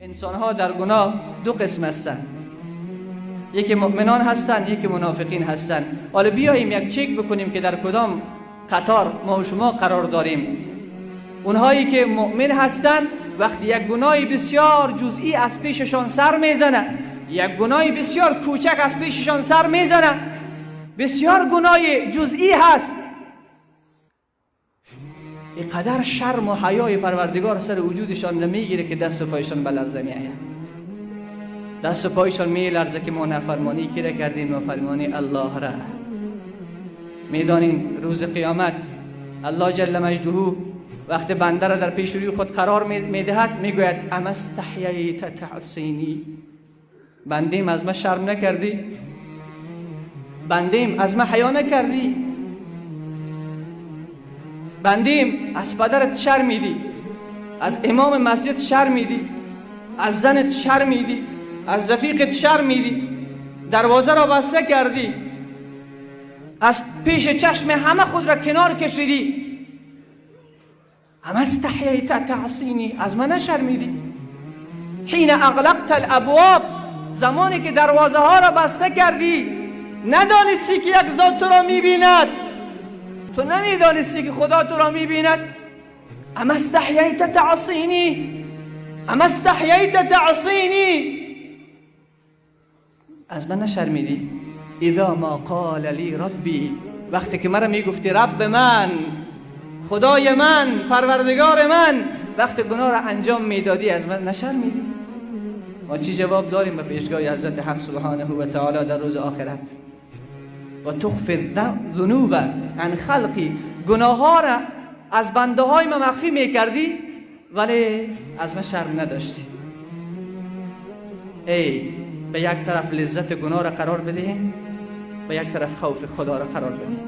انسان ها در گناه دو قسم هستند، یکی مؤمنان هستند، یکی منافقین هستند. حالا بیاییم یک چک بکنیم که در کدام قطار ما و شما قرار داریم. اونهایی که مؤمن هستند وقتی یک گناه بسیار جزئی از پیششان سر میزنه، یک گناه بسیار کوچک از پیششان سر میزنه، بسیار گناه جزئی هست، اینقدر شرم و حیای پروردگار سر وجودشان نمیگیره که دست و پایشان به لرزه میآید. دست و پایشان میلرزه که ما نافرمانی کی را کردیم؟ نافرمانی الله را. میدانین روز قیامت الله جل مجده وقت بنده را در پیش روی خود قرار میدهد، میگوید اما استحییت تعصینی، بندیم از ما شرم نکردی؟ بندیم از ما حیا نکردی؟ بندیم از پدرت شرمیدی، از امام مسجد شرمیدی، از زنت شرمیدی، از رفیقت شرمیدی، دروازه را بسته کردی، از پیش چشم همه خود را کنار کشیدی. اما استحییت تعصینی، از من نشرمیدی؟ حین اغلقت الابواب، زمانی که دروازه ها را بسته کردی ندانستی که یک ذات تو را میبیند، تو نمیدانستی که خدا تو را میبیند. اما استحییت تعصینی، اما استحییت تعصینی، از من نشرمیدی؟ اذا ما قال لی ربی، وقتی که مرا میگفتی رب من، خدای من، پروردگار من، وقتی گناه را انجام میدادی از من نشرمیدی؟ ما چی جواب داریم به پیشگاه حضرت حق سبحانه و تعالی در روز آخرت؟ و تخفی الذنوب عن خلقی، گناه ها را از بنده های ما مخفی میکردی ولی از من شرم نداشتی. ای به یک طرف لذت گناه را قرار بدهیم، به یک طرف خوف خدا را قرار بدهیم.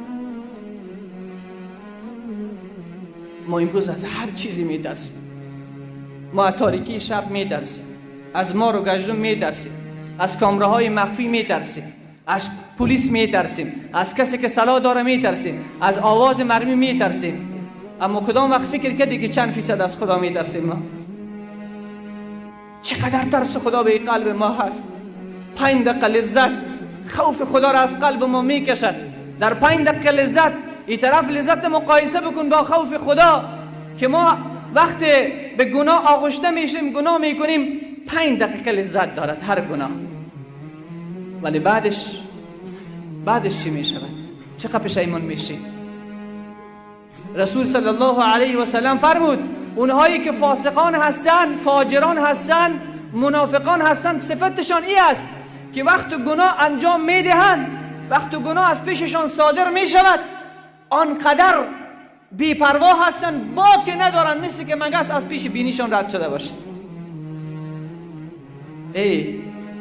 ما امروز از هر چیزی میترسیم. ما از تاریکی شب میترسیم، از مار و گژدم میترسیم، از کامراهای مخفی میترسیم، از پلیس میترسیم، از کسی که سلاح داره میترسیم، از آواز مرمی میترسیم. اما کدام وقت فکر کردی که چند فیصد از خدا میترسیم؟ ما چقدر ترس خدا به قلب ما هست. 5 دقیقه لذت خوف خدا را از قلب ما میکشد. در 5 دقیقه لذت، این طرف لذت مقایسه بکن با خوف خدا که ما وقت به گناه آغشته میشیم، گناه میکنیم، 5 دقیقه لذت دارد هر گناه، ولی بعدش چی میشود؟ چقدر پشیمان میشی؟ رسول صلی الله علیه و سلم فرمود اونهایی که فاسقان هستند، فاجران هستند، منافقان هستند، صفتشان ای است که وقت گناه انجام میدهند، وقت گناه از پیششان صادر میشود، آنقدر بی‌پروا هستند، باک ندارند، مثل که مگس از پیش بینیشان رد شده باشد. ای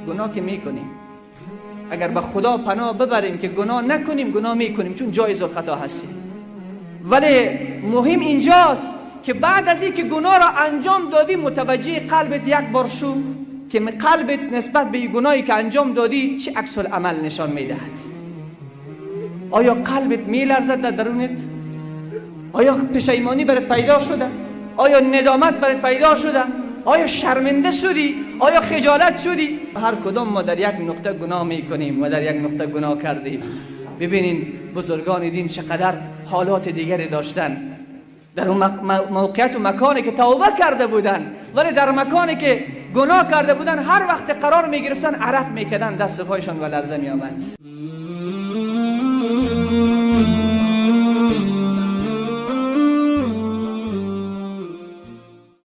گناه که میکنیم، اگر به خدا پناه ببریم که گناه نکنیم، گناه میکنیم، چون جایز الخطا هستیم. ولی مهم اینجاست که بعد از اینکه گناه را انجام دادی، متوجه قلبت یک بار شو که قلبت نسبت به گناهی که انجام دادی چه عکس العمل نشان میدهد. آیا قلبت میلرزد در درونت؟ آیا پشیمانی برات پیدا شده؟ آیا ندامت برات پیدا شده؟ آیا شرمنده شدی؟ آیا خجالت شدی؟ هر کدام ما در یک نقطه گناه میکنیم و در یک نقطه گناه کردیم. ببینین بزرگان دین چقدر حالات دیگری داشتن در اون موقعیت و مکانی که توبه کرده بودن، ولی در مکانی که گناه کرده بودن هر وقت قرار میگرفتن عرق میکردن، دست پایشان و لرزه میآمد.